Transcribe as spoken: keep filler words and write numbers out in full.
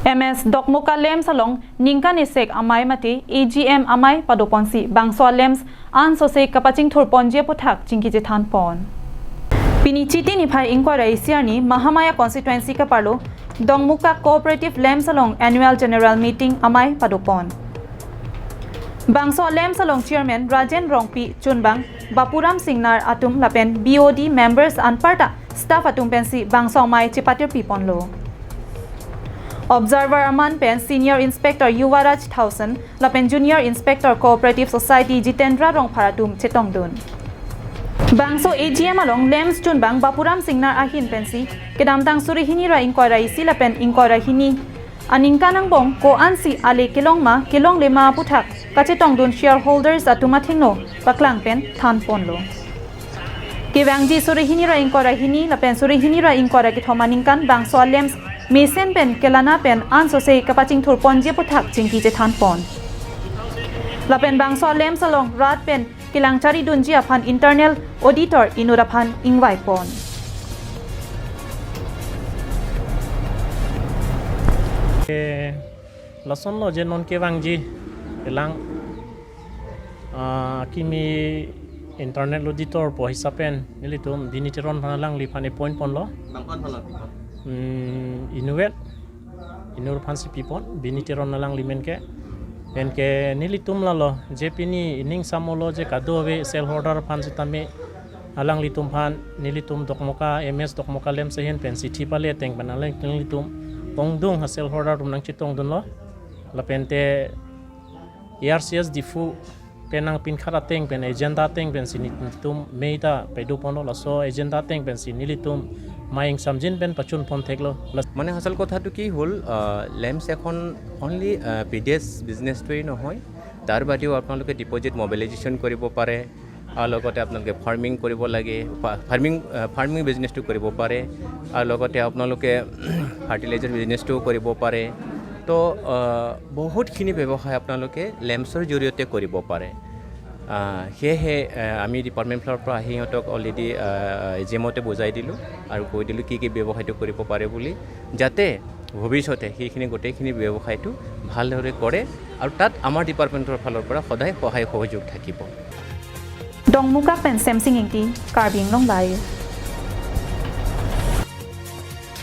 M S Dokmoka LAMPS along ningkan esek amei mate A G M amei padoponsi bangso LAMPS ansose kapachingthurponji aphuthak chingki chethanpon. Pini Chiti niphai ingkoi ra isi arni Mahamaya constituency kaparlo Dokmoka Cooperative LAMPS along annual general meeting amei padopon. Bangso LAMPS along chairman Rajen Rongpi, chunbang Bapuram Singnar atum lapen B O D members anparta staff atum pensi bangso amei chepatirpiponlo. Observer aman pen Senior Inspector Yuvaraj Thaosen lapen Junior Inspector Cooperative Society Jitendra Rongphar atum chetongdun. Bangso A G M along LAMPS chunbang Bapuram Singnar ahin pensi kedamtang suri hini ra ingkoi ra isi lapen ingkoi ra hini aningkan angbong ko-ansi ale kelong ma kelongle ma aphuthak kachetongdun shareholders atum athengno paklang pen thanponlo. Kevangji suri hini ra ingkoi ra hini lapen suri hini ra ingkoi ra kethom aningkan bangso LAMPS mesen pen kelana pen ansose kapachingthurponji aphuthak chingki chethanpon. Lapen bangso LAMPS along rat pen kelang charidunji aphan internal auditor inut aphan ingvaipon. Eh, lasonlo je non kevangji kelang, ah, kimi internal auditor pu hisap pen nelitum Bini Teron aphan alangliphan appoint ponlo. Bang ko-an aphan lo appoint? Hmm, inutvet, inut aphansi pipon, Bini Teron alangli amen ke. Pen ke nelitum lalo je pini ining samolo je kadokave shareholder aphan sitame alanglitum aphan nelitum Dokmoka, M S Dokmoka LAMPS ahin pensi chithi pale ateng pen alanglitum ongdung ha shareholder atum nangchetongdunlo. Lapente A R C S Diphu pen nangpinkhat ateng pen agenda ateng pensi nelitum mei ta padoponlo, laso agenda ateng pensi nelitum mei ingsamjin pen pachunpon theklo. Las- মানে আচল কথাটো কি হ'ল, আহ, লেম্পছ এখন অনলি, আহ, P D S বিজনেছটোৱেই নহয়, তাৰ বাদেও আপোনালোকে ডিপজিট মবিলাইজেশ্যন কৰিব পাৰে, আৰু লগতে আপোনালোকে ফাৰ্মিং কৰিব লাগে, ফা-, ফাৰ্মিং, আহ, ফাৰ্মিং বিজনেছটো কৰিব পাৰে, আৰু লগতে আপোনালোকে ফাৰ্টিলাইজাৰ বিজনেছটোও কৰিব পাৰে। তো, আহ, বহুতখিনি ব্যৱসায় আপোনালোকে লেম্পছৰ জৰিয়তে কৰিব পাৰে। আহ, সেয়েহে, আহ, আমি ডিপাৰ্টমেণ্ট ফালৰ পৰা আহি সিহঁতক অলৰেডি, আহ, এ জি এমতে বুজাই দিলোঁ আৰু কৈ দিলোঁ কি কি ব্যৱসায়টো কৰিব পাৰে বুলি, যাতে ভৱিষ্যতে সেইখিনি গোটেইখিনি ব্যৱসায়টো ভালদৰে কৰে আৰু তাত আমাৰ ডিপাৰ্টমেণ্টৰ ফালৰ পৰা সদায় সহায় সহযোগ থাকিব। Dokmoka pen Semsing Ingti, Karbi Anglong Live.